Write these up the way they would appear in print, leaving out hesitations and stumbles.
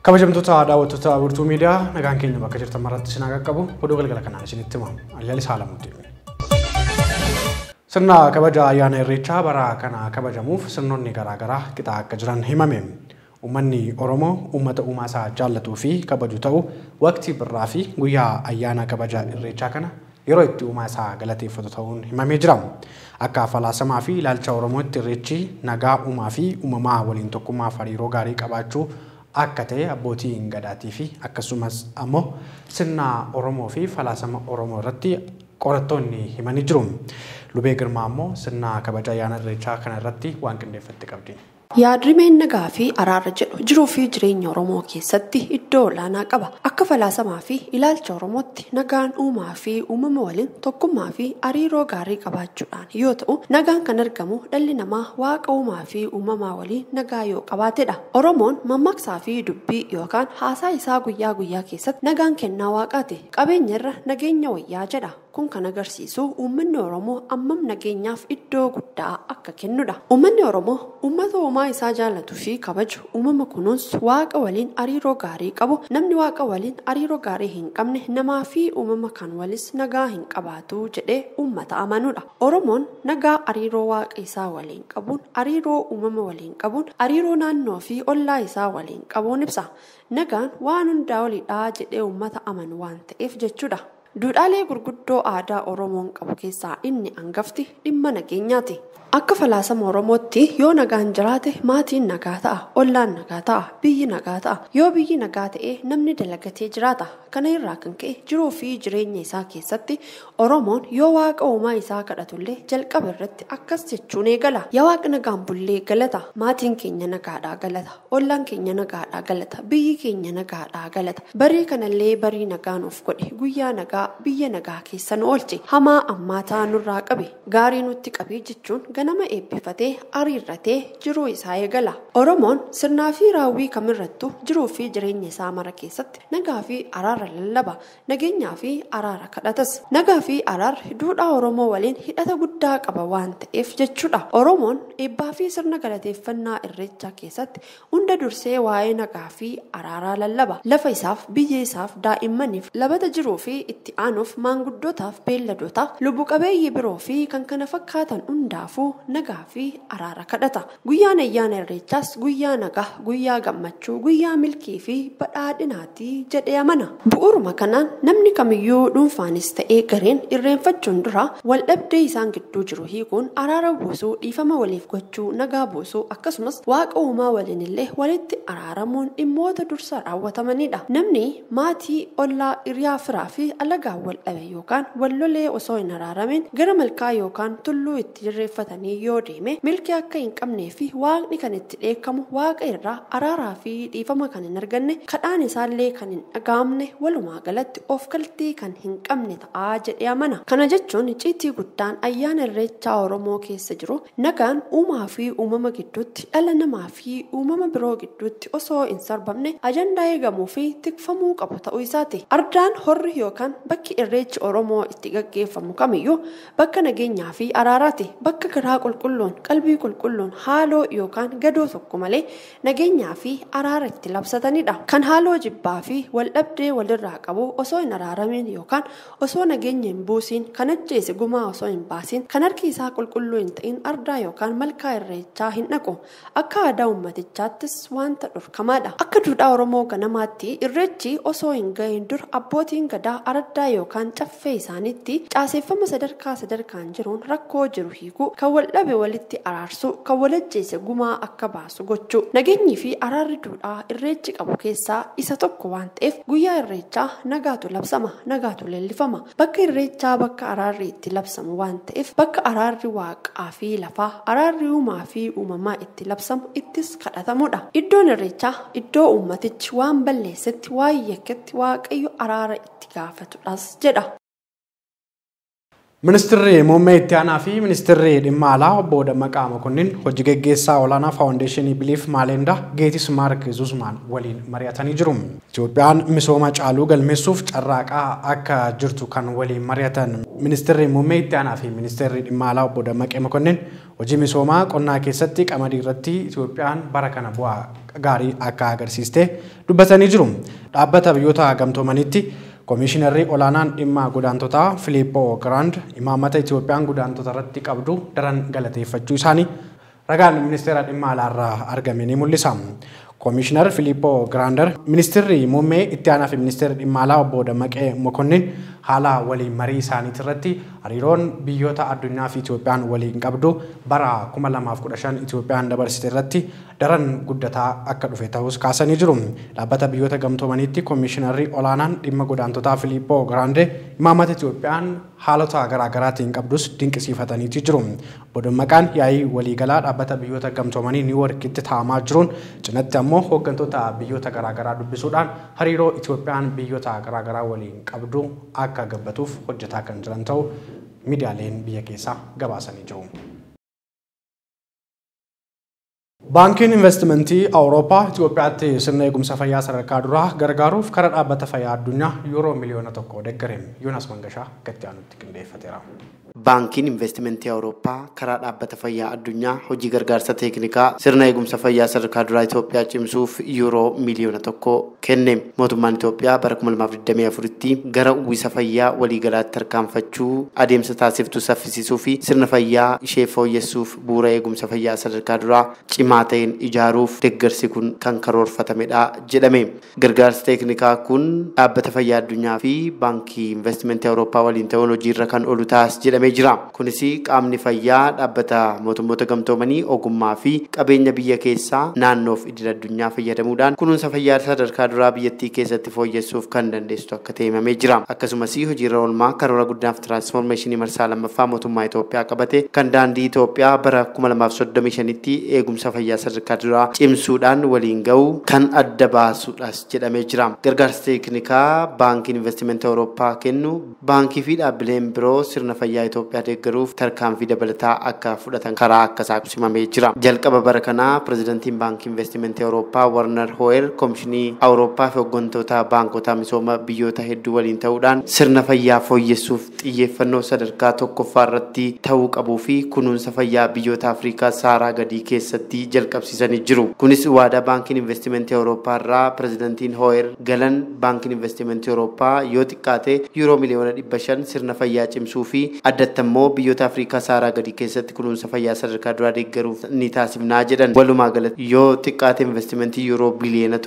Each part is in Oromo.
Kabajamtoota daawwattoota Wirtuu Miidiyaa, nagaan keenya bakka jirtan maratti isin haa qaqqabu. Oduu galgala kanaan isinitti himamu. Ayyaalis Haalamuuti. Sirna kabaja ayyaana Irreechaa bara kana kabajamuuf sirnoonni garaagaraa qixa akka jiran himame. Uummanni Oromoo uummata uumaa isaa jaallatuu fi kabaju ta'u, waqtii birraa fi guyyaa ayyaana kabaja Irreechaa kana yeroo itti uumaa isaa galateeffatu ta'uun himamee jira. Akka falaasamaa fi ilaalcha Oromootti Irreechi nagaa uumaa fi uumamaa waliin tokkummaaf hariiroo gaarii qabaachuu akka ta'e abbootiin gadaatii fi akkasumas ammoo sirna Oromoo fi falaasama Oromoo irratti qorattoonni himanii jiru. Lubee Girmaa ammoo sirna kabaja ayyaana Irreechaa kana irratti waan qindeeffatte qabdi. Yaadrimeen nagaa fi araara jedhu jiruu fi jireenya Oromoo keessatti iddoo olaanaa qaba. Akka falaasamaa fi ilaalcha Oromootti nagaan uumaa fi uumama waliin tokkummaa fi hariiroo gaarii qabaachuudhaan yoo ta'u, nagaan kan argamu dhalli namaa waaqa uumaa fi uumamaa waliin nagaa yoo qabaatedha. Oromoon mammaaksaa fi dubbii yookaan haasaa isaa guyyaa guyyaa keessatti nagaan kennaa waaqaati. Qabeenya irra nageenya wayyaa jedha. Kun kan agarsiisu uummanni Oromoo ammam nageenyaaf iddoo guddaa akka kennudha. Uummanni Oromoo uummata uumaa isaa jaallatu fi kabaju, uumama kunuunsu, waaqa waliin hariiroo gaarii qabu. Namni waaqa waliin hariiroo gaarii hin qabne namaa fi uumama kan walis nagaa hin qabaatu jedhee uummata amanudha. Oromoon nagaa hariiroo waaqa isaa waliin qabuun, hariiroo uumama waliin qabuun, hariiroo naannoo fi ollaa isaa waliin qabuun ibsa. Nagaan waan hundaa oliidha jedhee uummata amanu waan ta'eef jechuudha. Duudhaalee gurguddoo aadaa Oromoon qabu keessaa inni hangafti dhimma nageenyaati. Akka falaasama Oromootti yoo nagaan jiraate maatiin nagaa ta'a, ollaan nagaa ta'a, biyyi nagaa ta'a. Yoo biyyi nagaa ta'e namni dalagatee jiraata. Kana irraa kan ka'e jiruu fi jireenya isaa keessatti Oromoon yoo waaqa uumaa isaa kadhatullee jalqaba irratti akkas jechuun eegala. Yaa waaqa nagaan bullee galata, maatiin keenya nagaadhaa galata, ollaan keenya nagaadhaa galata, biyyi keenya nagaadhaa galata. Barii kanallee barii nagaa nuuf godhe, guyyaa nagaa biyya nagaa keessa nu oolche, hamaa ammaataa nurraa qabe, gaarii nutti qabe jechuun ganama eebbifatee ariirratee jiruu isaa eegala. Oromoon sirnaa fi raawwii kamirrattuu jiruu fi jireenya isaa mara keessatti nagaa fi araara lallaba, nageenyaa fi araara kadhatas. Nagaa fi araarri duudhaa Oromoo waliin hidhata guddaa qaba waan ta'eef jechuudha. Oromoon eebbaa fi sirna galateeffannaa Irreechaa keessatti hunda dursee waa'ee nagaa fi araaraa lallaba. Lafa isaaf, biyya isaaf, daa'immaniif, labata jiruu fi itti aanuuf, maanguddootaaf, beelladootaaf, lubbu qabeeyyii biroo fi kan kana fakkaatan hundaafuu nagaa fi araara kadhata. Guyyaan ayyaana Irreechaas guyyaa nagaa, guyyaa gammachuu, guyyaa milkii fi badhaadhinaati jedhee amana. Bu'uuruma kanaan namni kamiyyuu dhuunfaanis ta'ee gareen irreenfachuun dura wal dhabdee isaan gidduu jiru hiikuun araara buusuu, dhiifama waliif gochuu, nagaa buusuu akkasumas waaqa uumaa waliin illee walitti araaramuun dhimmoota dursa raawwatamanidha. Namni maatii, ollaa, hiriyaa, firaa fi alagaa wal dhabe yookaan wal lolee osoo hin araaramin gara malkaa yookaan tulluu itti jirreeffatanii yoo deeme milkii akka hin qabnee fi waaqni kan itti dheekkamu, waaqa irraa araaraa fi dhiifama kan hin arganne, kadhaan isaallee kan hin dhaga'amne, walumaa galatti of galtii kan hin qabne ta'aa jedhee amana. Kana jechuun icciitii guddaan ayyaana Irreechaa Oromoo keessa jiru nagaan uumaa fi uumama gidduutti, dhala namaa fi uumama biroo gidduutti osoo hin sarbamne ajandaa eegamuu fi tikfamuu qabu ta'uu isaati. Ardaan horri yookaan bakki Irreechi Oromoo itti gaggeeffamu kamiyyuu bakka nageenyaa fi araaraati. Bakka garaa qulqulluun, qalbii qulqulluun haaloo yookaan gadoo tokko malee nageenyaa fi araara itti labsatanidha. Kan haaloo jibbaa fi wal dhabdee walirraa qabu osoo hin araaramin yookaan osoo nageenya hin buusin, kan ajjeese gumaa osoo hin baasin, kan harki isaa qulqulluu hin ta'in ardaa yookaan malkaa Irreechaa hin dhaqu. Akka aadaa uummatichaattis wanta dhorkamaadha. Akka duudhaa Oromoo ganamaatti Irreechi osoo hin gahin dura abbootiin gadaa araddaa yookaan caffee isaaniitti caaseeffama sadarkaa sadarkaan jiruun rakkoo jiru hiikuu, kan wal dhabe walitti araarsuu, kan wal ajjeese gumaa akka baasu gochuu. Nageenyi fi araarri duudhaa Irreechi qabu keessaa isa tokko waan ta'eef guyyaa Irreechaa nagaatu labsama, nagaatu leellifama. Bakka Irreechaa bakka araarri itti labsamu waan ta'eef bakka araarri waaqaa fi lafaa, araarri uumaa fi uumamaa itti labsamu, ittis kadhatamudha. Iddoon Irreechaa iddoo uummatichi waan balleessetti, waan yakketti Waaqayyo araara itti gaafatudhas jedha. Ministeerri Muummee Itti Aanaa fi Ministeerri Dhimma Alaa Obbo Dammaqaa Mokonnin hojii geggeessaa olaanaa Faawundeeshinii Biliif Maaleendaa Geetis Maark Zuzmaan waliin mari'atanii jiru. Itoophiyaan misooma caaluu galmeessuuf carraaqaa akka jirtu kan waliin mari'atan Ministeerri Muummee Itti Aanaa fi Ministeerri Dhimma Alaa Obbo Dammaqee Mokonnin hojii misoomaa qonnaa keessatti qamadii irratti Itoophiyaan bara kana bu'aa gaarii akka agarsiiste dubbatanii jiru. Dhaabbata biyyoota gamtoomaniitti Komishinarri olaanaan dhimma godaantotaa Filiippoo Giraand imaammata Itoophiyaan godaantota irratti qabdu daran galateeffachuu isaanii ragaan ministeera dhimma alaarraa argame ni mul'isa. Komishinar Filiippoo Giraandar ministeerri muummee itti aanaa fi ministeerri dhimma alaa obbo Dammaqee Mokonnin haala waliin marii isaaniitii irratti hariiroon biyyoota addunyaa fi Itoophiyaan waliin qabdu bara 2015 Itoophiyaan dabarsite irratti daran guddataa akka dhufe ta'us kaasanii jiru. Dhaabbata biyyoota gamtoomaniitti komishinarri olaanaan dhimma godaantotaa Filiippoo Giraandee imaammata Itoophiyaan haalota garaagaraatiin qabdus dinqisiifataniiti jiru. Obbo Dammaqaan yaa'ii waliigalaa dhaabbata biyyoota gamtoomanii Niiwuorkitti taa'amaa jiruun cinatti ammoo hooggantoota biyyoota garaagaraa dubbisuudhaan hariiroo Itoophiyaan biyyoota garaagaraa waliin qabdu akka gabbatuuf hojjetaa kan jiran ta'uu miidiyaaleen biyya keessaa gabaasanii jiru. Baankiin Investimentii Awurooppaa Itoophiyaatti sirna eegumsa fayyaa sadarkaa duraa gargaaruuf karaa dhaabbata fayyaa addunyaa yuuroo 1 miliyoona deeggare. Yoonaas Mangashaa gatti aanutti qindeeffateera. Baankiin Investimentii Awurooppaa karaa dhaabbata fayyaa addunyaa hojii gargaarsa teeknikaa sirna eegumsa fayyaa sadarkaa duraa Itoophiyaa cimsuuf yuuroo 1 miliyoona kenne. Mootummaan Itoophiyaa bara 2024tti gara uwwisa fayyaa waliigalaatti tarkaanfachuu adeemsa taasiftu saffisiisuu fi sirna fayyaa ishee fooyyessuuf bu'uura eegumsa fayyaa sadarkaa duraa cimaa ta'een ijaaruuf deeggarsi kun kan karoorfatamedha jedhame. Gargaarsi teeknikaa kun dhaabbata fayyaa addunyaa fi Baankii Investimentii Awurooppaa waliin ta'uun hojiirra kan oolu taas jedhamee jira. Kunis qaamni fayyaa dhaabbata mootummoota gamtoomanii ogummaa fi qabeenya biyya keessaa naannoof idil addunyaa fayyadamuudhaan kunuunsa fayyaa sadarkaa duraa biyyattii keessatti fooyyessuuf kan dandeessu akka ta'e himamee jira. Akkasumas hojiirra oolmaa karoora guddinaaf tiraansfoormeeshinii marsaa lammaffaa mootummaa Itoophiyaa qabate kan daandii Itoophiyaa bara 2035tti eegumsa fayyaa sadarkaa duraa cimsuudhaan waliin ga'u kan adda baasuudhas jedhamee jira. Gargaarsa teeknikaa Baankiin Investimentii Awurooppaa kennu baankii fi dhaabbileen biroo sirna fayyaa Itoophiyaa deeggaruuf tarkaanfii dabalataa akka fudhatan karaa akka saaqsimamee jira. Jalqaba bara kanaa pirezidantiin Baankii Investimentii Awurooppaa Warner Hoyer Komishinii Awurooppaa fi hooggantoota baankota misooma biyyoota hedduu waliin ta'uudhaan sirna fayyaa fooyyessuuf xiyyeeffannoo sadarkaa tokkoffaa irratti ta'uu qabuu fi kunuunsa fayyaa biyyoota Afrikaa Saaraa gadii keessatti jalqabsiisanii jiru. Kunis waadaa Baankiin Investimentii Awurooppaa irraa pirezidantiin Hoyer galan Baankiin Investimentii Awurooppaa yoo xiqqaate yuuroo 500 miliyoona sirna fayyaa cimsuu fi addatti immoo biyyoota Afrikaa Saaraa gadii keessatti kunuunsa fayyaa sadarkaa duraa deeggaruuf ni taasifnaa jedhan. Walumaa galatti yoo xiqqaate investimentii yuuroo 1 biliyoona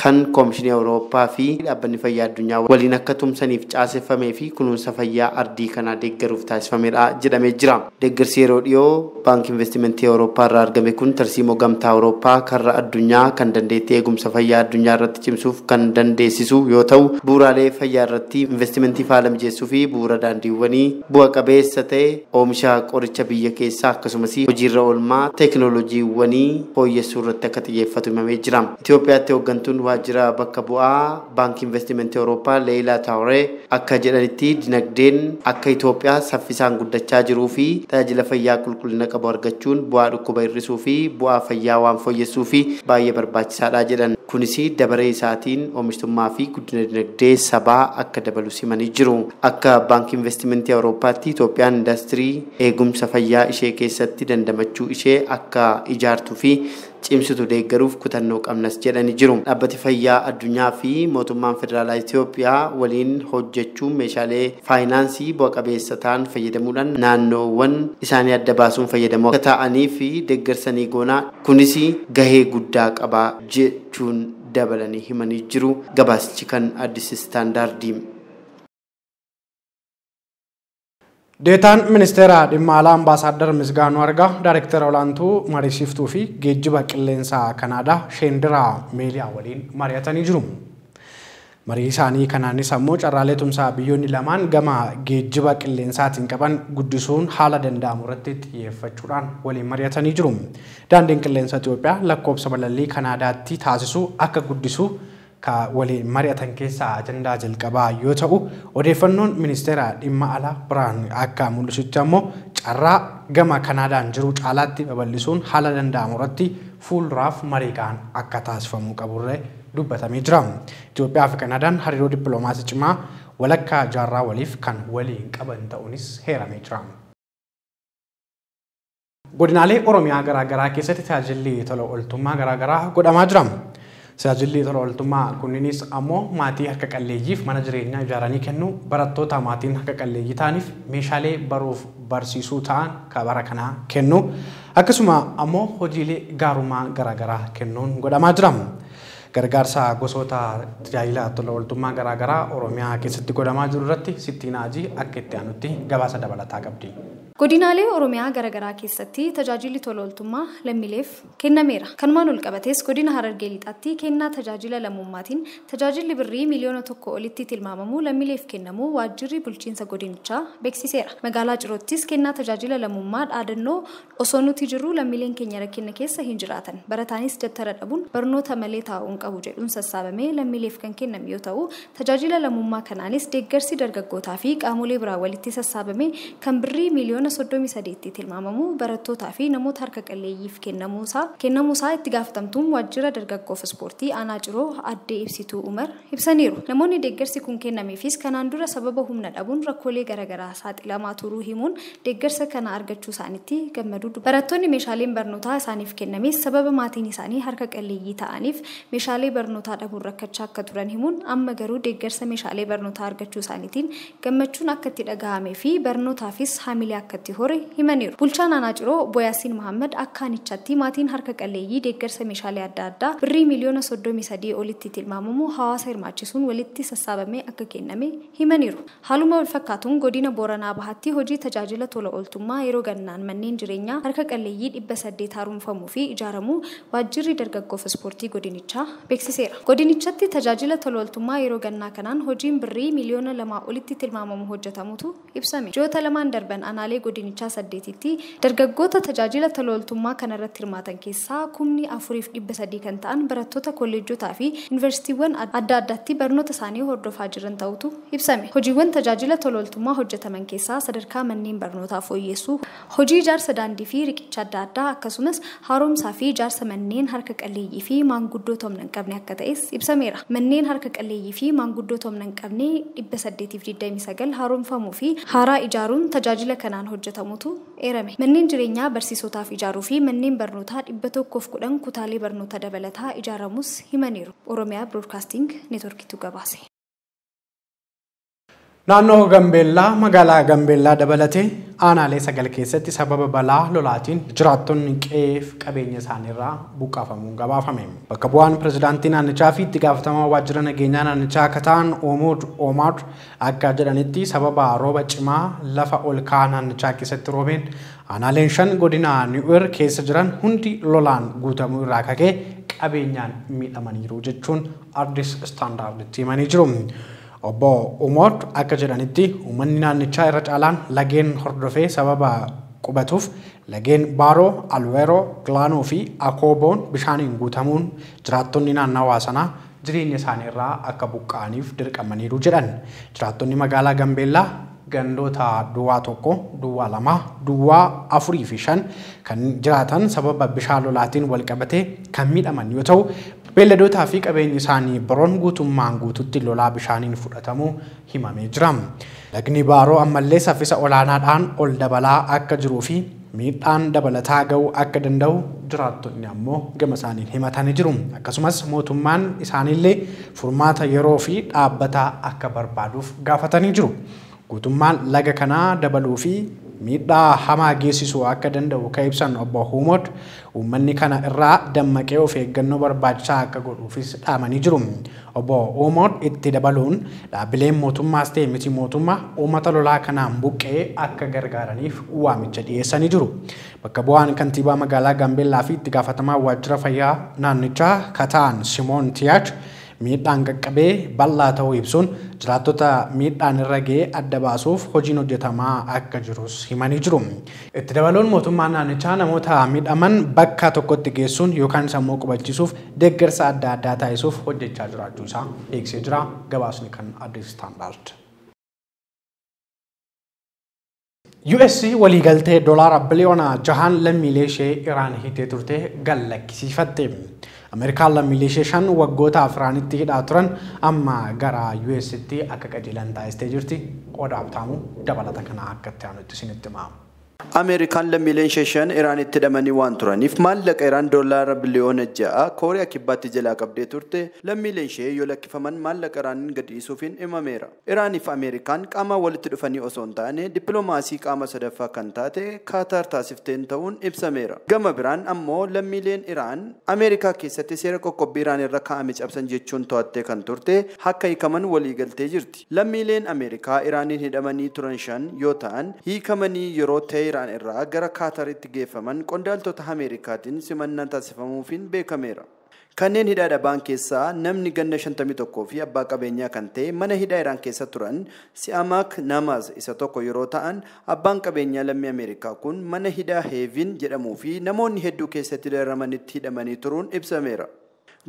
kan Koomishinii Awurooppaa fi dhaabbanni fayyaa addunyaa waliin akka tumsaniif caaseffamee fi kunuunsa fayyaa ardii kanaa deeggaruuf taasifamedha jedhamee jira. Deeggarsi yeroo dhiyoo Baankii Investimentii Awurooppaa irraa argame kun tarsiimoo gamtaa Awurooppaa karra addunyaa kan dandeettii eegumsa fayyaa addunyaa irratti cimsuuf kan dandeessisu yoo ta'u, bu'uuraalee fayyaa irratti investimentii haala mijeessuu fi bu'uura daandiiwwanii bu'a qabeessa ta'e, oomisha qoricha biyya keessaa, akkasumas hojiirra oolmaa teekinooloojiiwwanii fooyyessuu irratti akka xiyyeeffatu himamee jira. Itoophiyaatti hooggantuun waajjira bakka bu'aa Baankii Investimentii Awurooppaa Leeyilaa Taawuree akka jedhanitti, dinagdeen akka Itoophiyaa saffisaan guddachaa jiruu fi tajaajila fayyaa qulqullina qabu argachuun bu'aa dhukkuba hir'isuu fi bu'aa fayyaa waan fooyyessuu fi baay'ee barbaachisaadha jedhan. Kunis dabaree isaatiin oomishtummaa fi guddina dinagdee sabaa akka dabalu simanii jiru. Akka Baankii Investimentii Awurooppaatti Itoophiyaan indaastirii eegumsa fayyaa ishee keessatti dandamachuu ishee akka ijaartuu fi cimsitu deeggaruuf kutannoo qabnas jedhanii jiru. Dhaabbati fayyaa addunyaa fi mootummaan federaalaa Itoophiyaa waliin hojjechuun meeshaalee faayinaansii bu'a qabeessa ta'an fayyadamuudhaan naannoowwan isaanii adda baasuun fayyadamoo akka ta'anii fi deeggarsanii goonaa, kunis gahee guddaa qaba jechuun dabalanii himanii jiru. Gabaasichi kan Addis Istaandaardii. Deetaan ministeera dhimma alaa Ambaasaaddar Misgaanuu Argaa Daayirektara olaantuu mariisiftuu fi geejjiba qilleensaa Kanaadaa Sheendiraa Meeliyaa waliin mari'atanii jiru. Marii isaanii kanaanis ammoo carraalee tumsaa biyyoonni lamaan gama geejjiba qilleensaatiin qaban guddisuun haala danda'amu irratti xiyyeeffachuudhaan waliin mari'atanii jiru. Daandiin qilleensa Itoophiyaa lakkoofsa balallii Kanaadaatti taasisu akka guddisu ka waliin mari'atan keessaa ajandaa jalqabaa yoo ta'u, odeeffannoon ministeera dhimma alaa biraan akka mul'isutti ammoo carraa gama Kanaadaan jiru caalaatti babal'isuun haala danda'amu irratti fuulduraaf marii akka taasifamuu qaburree dubbatamee jira. Itoophiyaa fi Kanaadaan hariiroo dippiloomaasii cimaa walakkaa jaarraa waliif kan waliin qaban ta'uunis heeramee jira. Godinaalee Oromiyaa garaagaraa keessatti tajaajilli tola ooltummaa garaagaraa godhamaa jira. Tajaajilli tola ooltummaa kunniinis ammoo maatii harka qalleeyyiif mana jireenyaa ijaaranii kennuu, barattoota maatiin harka qalleeyyii ta'aniif meeshaalee baruuf barsiisuu ta'an bara kanaa kennu, akkasuma ammoo hojiilee gaarummaa garaagaraa kennuun godhamaa jira. Gargaarsa gosoota tajaajila tola ooltummaa garaagaraa Oromiyaa keessatti godhamaa jiru irratti Sittiin Ajii akka itti aanutti gabaasa dabalataa qabdi. Godinaalee Oromiyaa garaagaraa keessatti tajaajilli tola ooltummaa lammiileef kennameera. Kanumaan ol qabatees godina Harargee Lixaatti kennaa tajaajila lammummaatiin tajaajilli birrii miliyoona 1 olitti tilmaamamu lammiileef kennamu waajjirri bulchiinsa godinichaa beeksiseera. Magaalaa Ciroottis kennaa tajaajila lammummaa dhaadannoo osoo nuti jirru lammiileen keenya rakkina keessa hin jiraatan, barataanis dabtara dhabuun barnoota malee taa'uun qabu jedhuun sassaabamee lammiileef kan kenname yoo ta'u, tajaajila lammummaa kanaanis deeggarsi dargaggootaa fi qaamolee biraa walitti sassaabame kan birrii miliyoona 33 tilmaamamu barattootaa fi namoota harka qalleeyyiif kennamuusaa itti gaafatamtuun waajjira dargaggoof ispoortii aanaa Ciroo addee Ibsituu Umar ibsaniiru. Namoonni deeggarsi kun kennameefis kanaan dura sababa humna dhabuun rakkoolee garaagaraa saaxilamaa turuu himuun deeggarsa kana argachuu isaaniitti gammaduu. Barattoonni meeshaaleen barnootaa isaaniif kennames sababa maatiin isaanii harka qalleeyyii ta'aniif meeshaalee barnootaa dhabuun rakkachaa akka turan himuun amma garuu deeggarsa meeshaalee barnootaa argachuu isaaniitiin gammachuun akka itti dhaga'amee fi barnootaafis haamilee akka itti hore himaniiru. Bulchaan aanaa Ciroo obbo Yaasiin Mahammad akka aanichaatti maatiin harka qalleeyyii deeggarsa meeshaalee adda addaa birrii miliyoona 33 olitti tilmaamamu hawaasa hirmaachisuun walitti sassaabamee akka kenname himaniiru. Haaluma wal fakkaatuun godina Booranaa Bahaatti hojii tajaajila tola ooltummaa yeroo gannaan manneen jireenyaa harka qalleeyyii 800 haaromfamuu fi ijaaramuu waajjirri dargaggoof ispoortii godinichaa beeksiseera. Godinichatti tajaajila tola ooltummaa yeroo gannaa kanaan hojiin birrii miliyoona 2 olitti tilmaamamu hojjetamutu ibsame. Ji'oota lamaan darban aanaalee godinichaa 8tti dargaggoota tajaajila tola ooltummaa kanarratti hirmaatan keessaa 4,300 kan ta'an barattoota kolleejotaa fi yuunivarsiitiiwwan adda addaatti barnoota isaanii hordofaa jiran ta'utu ibsame. Hojiiwwan tajaajila tola ooltummaa hojjetaman keessaa sadarkaa manneen barnootaa fooyyessuu, hojii ijaarsa daandii fi riqicha adda addaa akkasumas haaromsaa fi ijaarsa manneen harka qalleeyyii fi maanguddoota humna hin qabne akka ta'es ibsameera. Manneen harka qalleeyyii fi maanguddoota humna hin qabne 829 haaromfamuu fi haaraa ijaaruun tajaajila kanaan hojjetamutu eerame. Manneen jireenyaa barsiisotaaf ijaaruu fi manneen barnootaa 110 kutaalee barnoota dabalataa ijaaramus himaniiru. Oromiyaa Broadcasting Networkitu gabaase. Naannoo Gambeellaa magaalaa Gambeellaa dabalatee aanaalee 9 keessatti sababa balaa lolaatiin jiraattonni qe'eef qabeenya isaaniirraa buqqaafamuun gabaafame. Bakka bu'aan pirezidaantii naannichaa fi itti gaafatamaa waajjira nageenyaa naannichaa akka ta'an Omood Omaad akka jedhanitti sababa rooba cimaa lafa ol ka'aa naannichaa keessatti roobeen aanaaleen 5 godina Ni'uur keessa jiran hundi lolaan guutamuu irraa kakee qabeenyaan miidhamaniiru jechuun Addis Standarditti himanii jiru. Obbo Umood akka jedhanitti uummanni naannichaa irra caalaan lageen hordofee sababa qubatuuf lageen Baaroo, Alweeroo, Gilaanoo fi Akooboon bishaaniin guutamuun jiraattonni naannawaa sanaa jireenya isaaniirraa akka buqqa'aniif dirqamaniiru jedhan. Jiraattonni magaalaa Gambeellaa gandoota duwwaa 1, duwwaa 2, duwwaa 4 fi 5 kan jiraatan sababa bishaan lolaatiin wal qabatee kan miidhaman yoo ta'u, beelladootaa fi qabeenyi isaanii biroon guutummaan guututti lolaa bishaaniin fudhatamuu himamee jira. Lagni Baaroo ammallee saffisa olaanaadhaan ol dabalaa akka jiruu fi miidhaan dabalataa ga'uu akka danda'u jiraattonni ammoo gama isaaniin himatanii jiru. Akkasumas mootummaan isaaniillee furmaata yeroo fi dhaabbataa akka barbaaduuf gaafatanii jiru. Guutummaan laga kanaa dabaluu fi miidhaa hamaa geessisuu akka danda'u kan ibsan obbo Humood uummanni kana irraa dammaqee of eeggannoo barbaachisaa akka godhuufis dhaamanii jiru. Obbo Humood itti dabaluun dhaabbileen mootummaas ta'e miti mootummaa uummata lolaa kanaan buqqee akka gargaaraniif waamicha dhiyeessanii jiru. Bakka bu'aan kantiibaa magaalaa Gaambeellaa fi itti gaafatamaa waajjira fayyaa naannichaa Kataan Simoon Tiyaach Miidhaan qaqqabee bal'aa ta'uu ibsuun jiraattota miidhaan irra ga'ee adda baasuuf hojiin hojjetamaa akka jirus himanii jiru. Itti dabaluun mootummaan naannichaa namoota miidhaman bakka tokkotti geessuun yookaan immoo qubachiisuuf deeggarsa adda addaa taasisuuf hojjechaa jiraachuu isaa beeksisee jira. Gabaasni kan Addis Standard. US waliigaltee $6 biliyoona lammiilee ishee Iraan hiitee turte gallakkisiifatte. Ameerikaan lammiilee ishee 5 waggoota Iraanitti hidhaa turan amma gara US'tti akka qajeelan taasistee jirti. Qoda Abtaamuu dabalata kana akka itti aanutti isinitti hima. Ameerikaan lammiileen ishee 5 Iraanitti hidhamanii waan turaniif maallaqa Iraan $6 biliyoona Kooriyaa Kibbaatti jalaa qabdee turte lammiileen ishee yoo lakkifaman maallaqa Iraaniin gadi dhiisuufiin himameera. Iraaniif Ameerikaan qaama walitti dhufanii osoo hin taane dippiloomaasii qaama sadaffaa kan taate Kaataar taasifteen ta'uun ibsameera. Gama biraan ammoo lammiileen Iraan Ameerikaa keessatti seera qoqqobbii Iraan irra kaa'ame cabsan jechuun to'attee kan turte akka hiikaman waliigaltee jirti. Lammiileen Ameerikaa Iraaniin hidhamanii turan 5 yoo ta'an hiikamanii yeroo ta'e Iraan irraa gara Kaataaritti geeffaman qondaaltota Ameerikaatiin simannaan taasifamuufiin beekameera. Kanneen hidhaa dhabaan keessaa namni ganna 51 fi abbaa qabeenyaa kan ta'e mana hidhaa Iraan keessa turan Si'amak Namaz isa tokko yeroo ta'an abbaan qabeenyaa lammii Ameerikaa kun mana hidhaa Heevin jedhamuu fi namoonni hedduu keessatti daramanitti hidhamanii turuun ibsameera.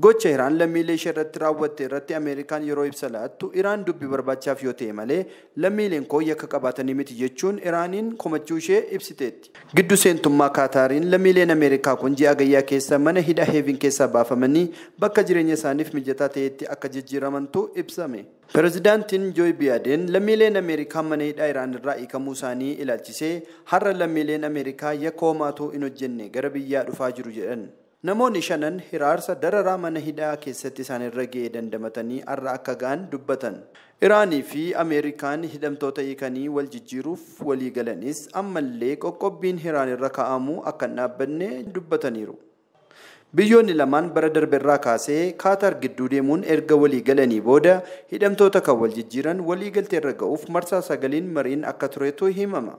Gocha Iraan lammiilee ishee irratti raawwatte irratti Ameerikaan yeroo ibsa laattu Iraan dubbii barbaachaaf yoo ta'e malee lammiileen koo yakka qabaatanii miti jechuun Iraaniin komachuu ishee ibsiteetti. Giddu seentummaa Kaataariin lammiileen Ameerikaa kun ji'a gayyaa keessa mana hidhaa Heevin keessaa baafamanii bakka jireenya isaaniif mijataa ta'etti akka jijjiiramantu ibsame. Pireezidaantiin Jooy Baayiden lammiileen Ameerikaa mana hidhaa Iraan irraa hiikamuu isaanii ilaalchisee har'a lammiileen Ameerikaa yakka homaatu hin hojjenne gara biyyaa dhufaa jiru jedhan. Namoonni shanan hiraarsa dararaa mana hidhaa keessatti isaan irra ga'e dandamatanii har'a akka ga'an dubbatan. Iraanii fi Ameerikaan hidhamtoota hiikanii wal jijjiiruuf walii galanis ammallee qoqqobbiin Iraan irra kaa'amu akka hin dhaabbanne dubbataniiru. Biyyoonni lamaan bara darbe irraa kaasee Kaataar gidduu deemuun erga walii galanii booda hidhamtoota kan wal jijjiiran walii galtee irra ga'uuf marsaa 9 mariin akka turetu himama.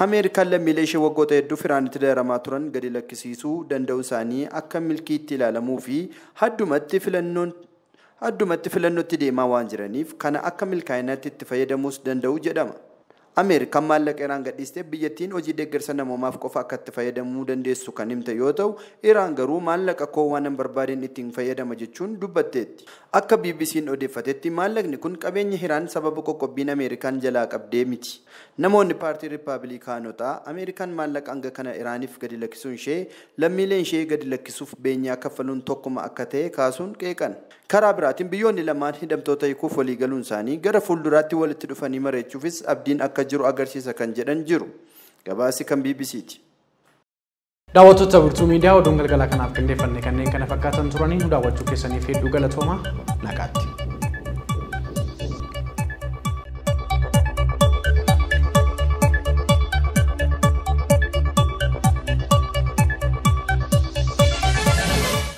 Ameerikaan lammiilee ishee waggoota hedduuf Iraanitti daramaa turan gadi lakkisiisuu danda'u isaanii akka milkiitti ilaalamuu fi addumatti filannootti deemaa waan jiraniif kana akka milkaa'inaatti itti fayyadamuus danda'u jedhama. Ameerikaan maallaqa Iraan gadhiistee biyyattiin hojii deeggarsa namoomaaf qofa akka itti fayyadamuu dandeessu kan himte yoo ta'u, Iraan garuu maallaqa koo waan hin barbaadeen ittiin fayyadama jechuun dubbatteetti. Akka BBC'n odeeffatetti maallaqni kun qabeenya Iraan sababa qoqqobbiin Ameerikaan jalaa qabdee miti. Namoonni paartii Riippaabilikaanotaa Ameerikaan maallaqa hanga kana Iraaniif gadi lakkisuun ishee lammiileen ishee gadi lakkisuuf beenyaa kaffaluun tokkuma akka ta'e kaasuun qeeqan. Karaa biraatiin biyyoonni lamaan hidhamtoota hiikuuf walii galuun isaanii gara fuulduraatti walitti dhufanii mari'achuufis abdiin akka jiru agarsiisa kan jedhan jiru. Gabaasi kan BBC'ti. Daawwattoota Wirtuu Miidiyaa oduun galgala kanaaf qindeeffanne kanneen kana fakkaatan turanii nu daawwachuu keessaniif hedduu galatooma. Nagaatti.